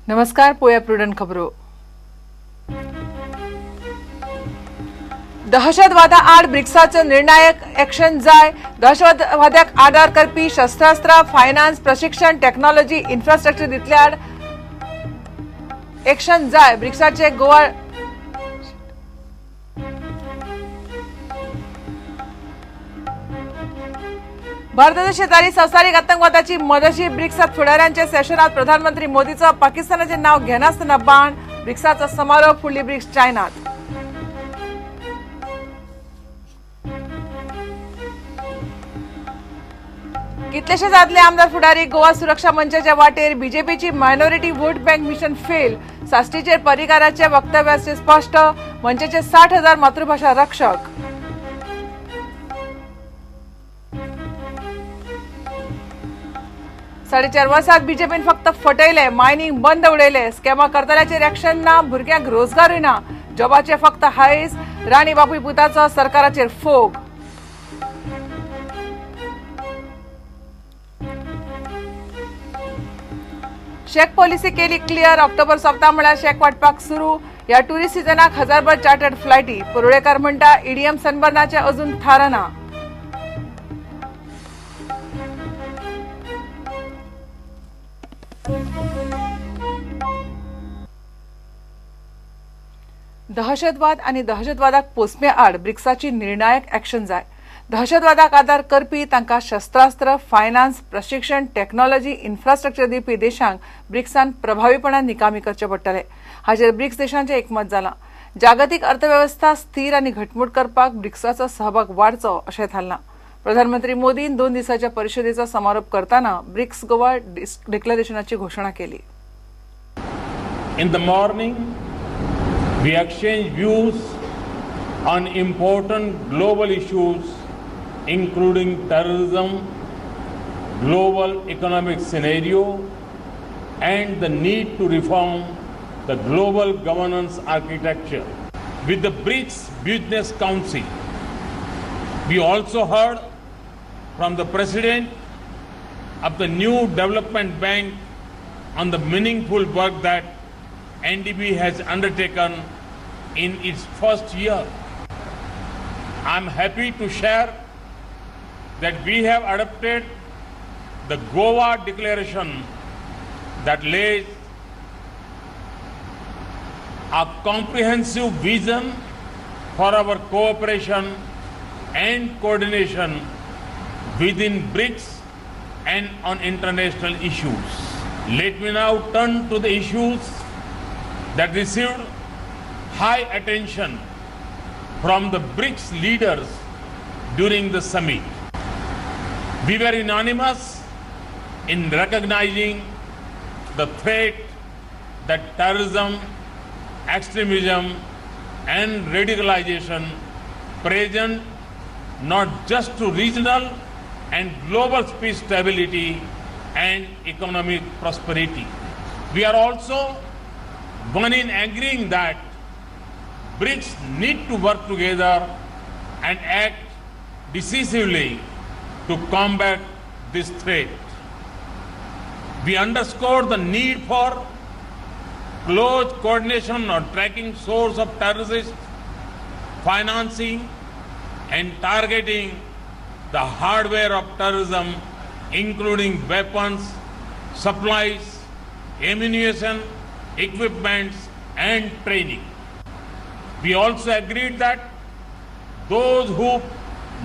नमस्कार, पोया प्रुडंट खबरो. दहशतवादा आड ब्रिक्साचो निर्णायक एक्शन जाय. दहशतवाद्याक आदार करपी शस्त्रास्त्रां, फायनान्स, प्रशिक्षण, टेक्नॉलॉजी, इन्फ्रास्ट्रक्चर दितले आड एक्शन जाय. ब्रिक्साचे गोवा भारताच्या शेजारी संवसारीक आतंकवादाची मदतशी ब्रिक्सात फुडाऱ्यांच्या सेशनात प्रधानमंत्री मोदीचो पाकिस्तानाचे नाव घेनासतना बाण. ब्रिक्साचो समारोप फुडली ब्रिक्स चायनात. कितलेशेच आदले आमदार फुडारी गोवा सुरक्षा मंचाच्या वाटेर. बीजेपीची minority vote bank mission fail. साश्टीचेर पर्रीकाराच्या वक्तव्याचे स्पश्ट. मंचाचे 60,000 मातृभाषा रक्षक. 4.5 वर्सात बीजेपीन फक्त फटयले, मायनिंग बंद उडयले, स्कॅमा करतल्याचेर एक्शन ना, भुरग्यांक रोजगारूय ना, जॉबाचे फक्त हायस. राणी बापूय पुताचो सरकाराचेर फोग. शेक पॉलिसी केली क्लियर. ऑक्टोबर सोंपता म्हळ्यार शेक वाटपाक सुरू. ह्या टुरिस्ट सिजनाक 1000भर चार्टर्ड फ्लायटी. परुळेकार म्हणटा ईडीएम सनबर्नाचे अजून थारना. दहशतवाद आनी दहशतवादाक पोसमे आड ब्रिक्साची निर्णायक एक्शन जाय. दहशतवादाक आदार करपी, तांकां शस्त्रास्त्र, फायनान्स, प्रशिक्षण, टेक्नॉलॉजी, इन्फ्रास्ट्रक्चर दिवपी देशांक ब्रिक्सान प्रभावीपणान निकामी करचे पडटले. हाचेर ब्रिक्स देशांचें एकमत जालां. जागतीक अर्थवेवस्था स्थिर आनी घटमूट करपाक ब्रिक्साचो सहभाग वाडचो अशें थारलां. प्रधानमंत्री मोदीन 2 दिसांच्या परिशदेचो समारोप करतना ब्रिक्स गोवा डिक्लरेशनाची घोशणा केली. In the morning, we exchanged views on important global issues, including terrorism, global economic scenario, and the need to reform the global governance architecture. With the BRICS Business Council, we also heard from the President of the New Development Bank on the meaningful work that NDB has undertaken in its first year. I am happy to share that we have adopted the Goa Declaration that lays a comprehensive vision for our cooperation and coordination within BRICS and on international issues. Let me now turn to the issues that received high attention from the BRICS leaders during the summit. We were unanimous in recognizing the threat that terrorism, extremism, and radicalization present not just to regional and global peace, stability, and economic prosperity. We are also one in agreeing that BRICS need to work together and act decisively to combat this threat. We underscore the need for close coordination on tracking source of terrorist financing and targeting the hardware of terrorism, including weapons, supplies, ammunition, equipments, and training. We also agreed that those who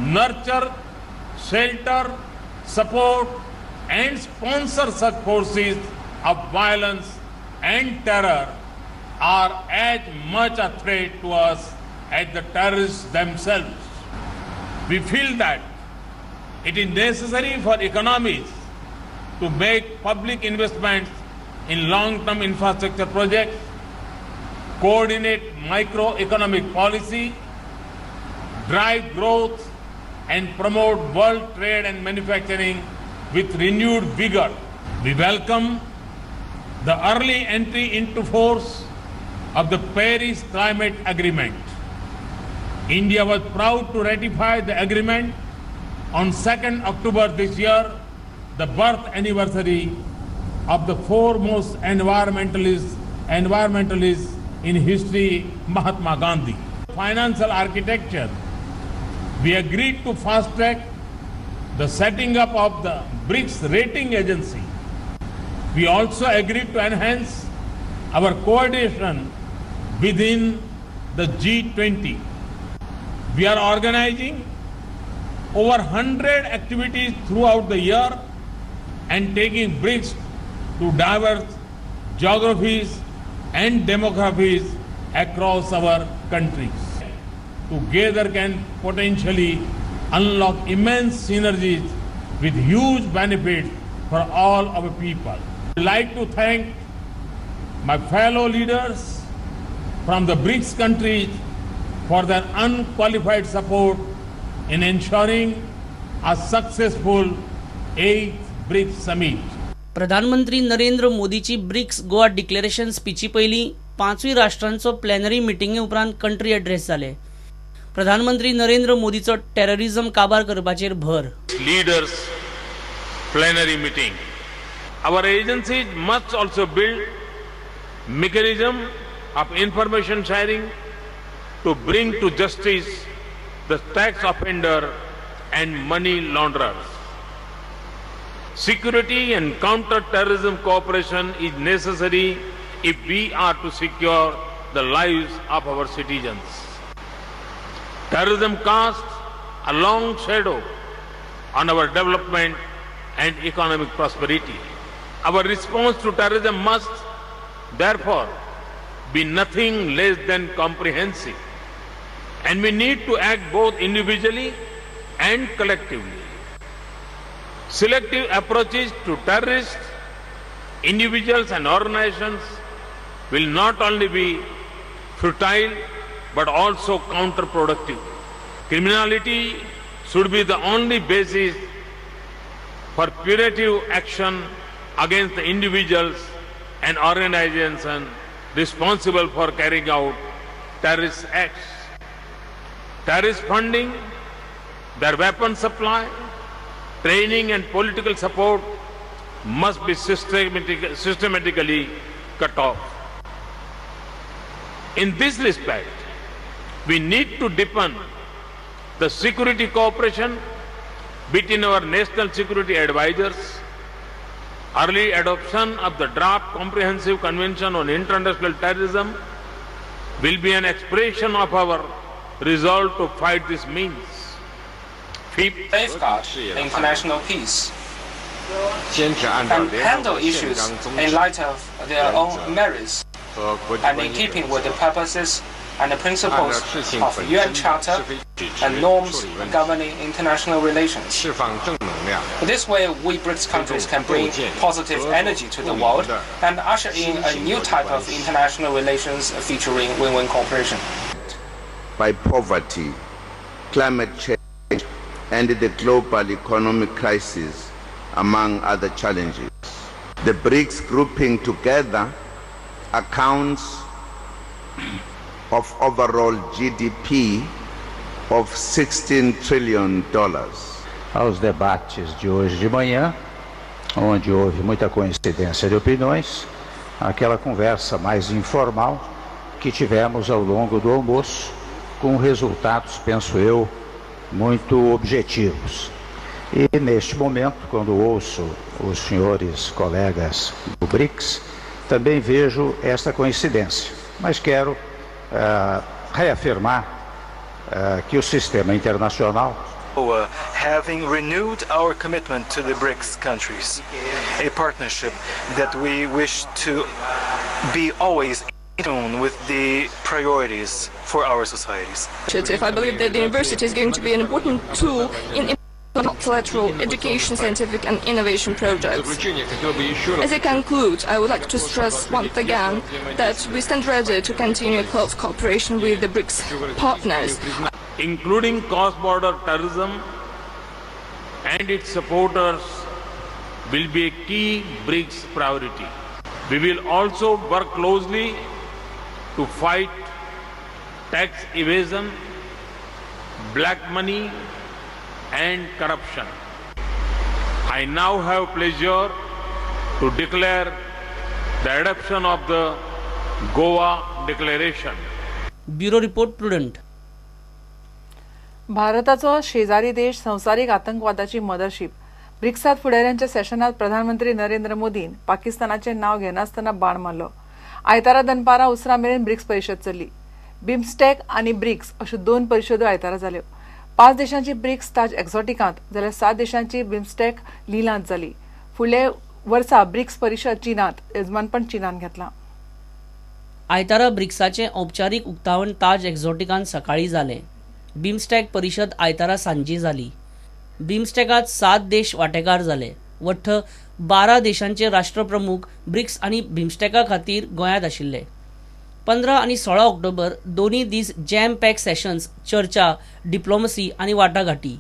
nurture, shelter, support, and sponsor such forces of violence and terror are as much a threat to us as the terrorists themselves. We feel that it is necessary for economies to make public investments in long-term infrastructure projects, coordinate microeconomic policy, drive growth, and promote world trade and manufacturing with renewed vigor. We welcome the early entry into force of the Paris Climate Agreement. India was proud to ratify the agreement on 2nd October this year, the birth anniversary of the foremost environmentalists in history, Mahatma Gandhi. Financial architecture, we agreed to fast track the setting up of the BRICS rating agency. We also agreed to enhance our coordination within the G20. We are organizing over 100 activities throughout the year and taking BRICS to diverse geographies and demographies across our countries. Together can potentially unlock immense synergies with huge benefits for all our people. I'd like to thank my fellow leaders from the BRICS countries for their unqualified support in ensuring a successful 8th BRICS Summit. प्रधानमंत्री Narendra मोदीची BRICS Goa declaration स्पीची पयलीं पांचूय राष्ट्रांचो प्लॅनरी मिटिंगे उपरांत country address जाले. प्रधानमंत्री Narendra मोदीचो terrorism काबार करपाचेर भर. Leaders plenary meeting. Our agencies must also build mechanism of information sharing to bring to justice the tax offender and money launderers. Security and counter-terrorism cooperation is necessary if we are to secure the lives of our citizens. Terrorism casts a long shadow on our development and economic prosperity. Our response to terrorism must, therefore, be nothing less than comprehensive, and we need to act both individually and collectively. Selective approaches to terrorists, individuals and organizations will not only be futile but also counterproductive. Criminality should be the only basis for punitive action against the individuals and organizations responsible for carrying out terrorist acts. Terrorist funding, their weapon supply, training and political support must be systematically cut off. In this respect, we need to deepen the security cooperation between our national security advisors. Early adoption of the draft Comprehensive Convention on International Terrorism will be an expression of our resolve to fight this means. Safeguard international peace and handle issues in light of their own merits and in keeping with the purposes and the principles of the UN Charter and norms governing international relations. This way, we BRICS countries can bring positive energy to the world and usher in a new type of international relations featuring win-win cooperation. By poverty, climate change, and the global economic crisis, among other challenges. The BRICS grouping together accounts of overall GDP of $16 trillion. Aos debates de hoje de manhã, onde houve muita coincidência de opiniões, aquela conversa mais informal que tivemos ao longo do almoço, com resultados, penso eu, muito objetivos. E neste momento, quando ouço os senhores colegas do BRICS, também vejo esta coincidência. Mas quero reafirmar que o sistema internacional having renewed our commitment to the BRICS countries, a partnership that we wish to be always in tune with the priorities for our societies. I believe that the university is going to be an important tool in multilateral education, scientific and innovation projects. As I conclude, I would like to stress once again that we stand ready to continue close cooperation with the BRICS partners. Including cross-border terrorism and its supporters will be a key BRICS priority. We will also work closely to fight tax evasion, black money and corruption. I now have pleasure to declare the adoption of the Goa Declaration. Bureau report, Prudent. भारताचो शेजारी देश संवसारीक आतंकवादाची मदरशीप. ब्रिक्सात फुडाऱ्यांच्या सेशनात प्रधानमंत्री नरेंद्र मोदीन पाकिस्तानाचें नांव घेनासतना बाण मारलो. आयतारा दनपारां उसरां मेरेन ब्रिक्स परिशद चल्ली. बिमस्टॅक आनी ब्रिक्स अश्यो दोन परिशदो आयतारा जाल्यो. 5 देशांची ब्रिक्स ताज एक्झॉटिकांत जाल्यार 7 देशांची बिमस्टॅक लिलांत जाली. फुडले वर्सा ब्रिक्स परिशद चीनात, येजमानपण चीनान घेतलां. आयतारा ब्रिक्साचें औपचारीक उक्तावण ताज एक्झॉटिकान सकाळीं जालें. बिमस्टॅक परिशद आयतारा सांजे जाली. बिमस्टॅकात 7 देश वांटेकार जाले. वट्ट 12 देशांचे राष्ट्रप्रमुख ब्रिक्स आनी बिमस्टॅका खातीर गोंयांत आशिल्ले. 15 आनी 16 ऑक्टोबर दोनूय दीस जॅम पॅक सेशन्स, चर्चा, डिप्लोमसी आनी वाटाघाटी.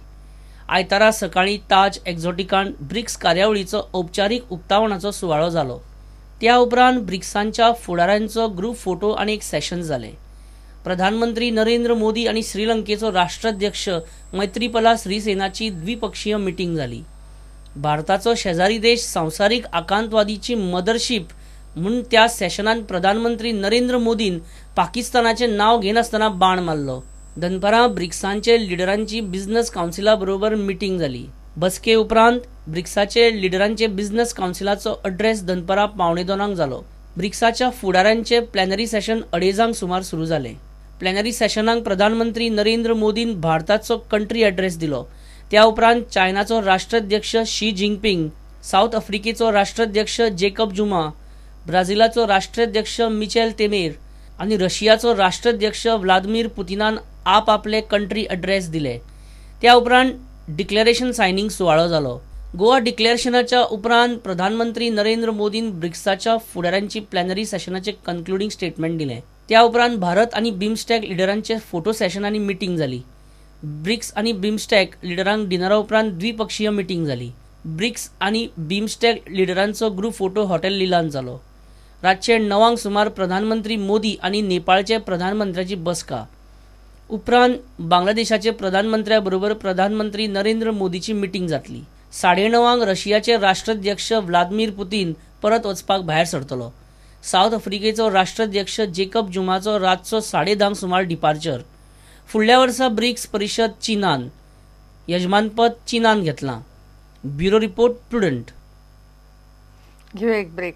आयतारा सकाळीं ताज एक्झॉटिकान ब्रिक्स कार्यावळीचो औपचारीक उक्तावणाचो सुवाळो जालो. त्या उपरांत ब्रिक्सांच्या फुडाऱ्यांचो ग्रुप फोटो आनी एक सेशन जालें. प्रधानमंत्री नरेंद्र मोदी आनी श्रीलंकेचो राष्ट्राध्यक्ष मैत्रीपला श्रीसेनाची द्विपक्षीय मिटींग जाली. भारताचो शेजारी देश संवसारीक आकांतवादीची मदरशीप म्हूण त्या सेशनान प्रधानमंत्री नरेंद्र मोदीन पाकिस्तानाचें नांव घेनासतना बाण मारलो. दनपारां ब्रिक्सांचे लिडरांची बिझनस कावन्सिला बरोबर मिटींग जाली. बसके उपरांत ब्रिक्साचे लिडरांचे बिझनस कावन्सिलाचो अड्रेस दनपारां 1:45 जालो. ब्रिक्साच्या फुडाऱ्यांचे प्लॅनरी सेशन 2:30 सुमार सुरू जालें. प्लॅनरी सेशनाक प्रधानमंत्री नरेंद्र मोदीन भारताचो कंट्री एड्रेस दिलो. त्या उपरांत चायनाचो राष्ट्राध्यक्ष शी जिनपिंग, सावथ आफ्रिकेचो राष्ट्राध्यक्ष जेकब जुमा, ब्राझिलाचो राष्ट्राध्यक्ष मिचेल तेमेर आनी रशियाचो राष्ट्राध्यक्ष व्लादिमीर पुतिनान आपआपले कंट्री एड्रेस दिले. त्या उपरांत डिक्लेरेशन सायनींग सुवाळो जालो. गोवा डिक्लेरेशनाच्या उपरांत प्रधानमंत्री नरेंद्र मोदीन ब्रिक्साच्या फुडाऱ्यांची प्लॅनरी सेशनाचें कन्क्लुडींग स्टेटमेंट दिलें. त्या उपरांत भारत आनी बिमस्टॅक लिडरांचे फोटो सेशन आनी मिटींग जाली. ब्रिक्स आनी बिमस्टॅक लिडरांक डिनरा उपरांत द्विपक्षीय मिटींग जाली. ब्रिक्स आनी बिमस्टॅक लिडरांचो ग्रुप फोटो हॉटेल लिलांत जालो. रातचे 9 सुमार प्रधानमंत्री मोदी आनी नेपाळचे प्रधानमंत्र्याची बसका. उपरांत बांगलादेशाचे प्रधानमंत्र्या बरोबर प्रधानमंत्री नरेंद्र मोदीची मिटींग जातली. 9:30 रशियाचे राष्ट्राध्यक्ष व्लादिमीर पुतीन परत वचपाक भायर सरतलो. सावथ आफ्रिकेचो राष्ट्राध्यक्ष जेकब जुमाचो रातचो 10:30 सुमार डिपार्चर. फुडल्या वर्सा ब्रिक्स परिशद चीनान, यजमानपद चीनान घेतलां. Bureau report, Prudent. घेऊया एक ब्रेक.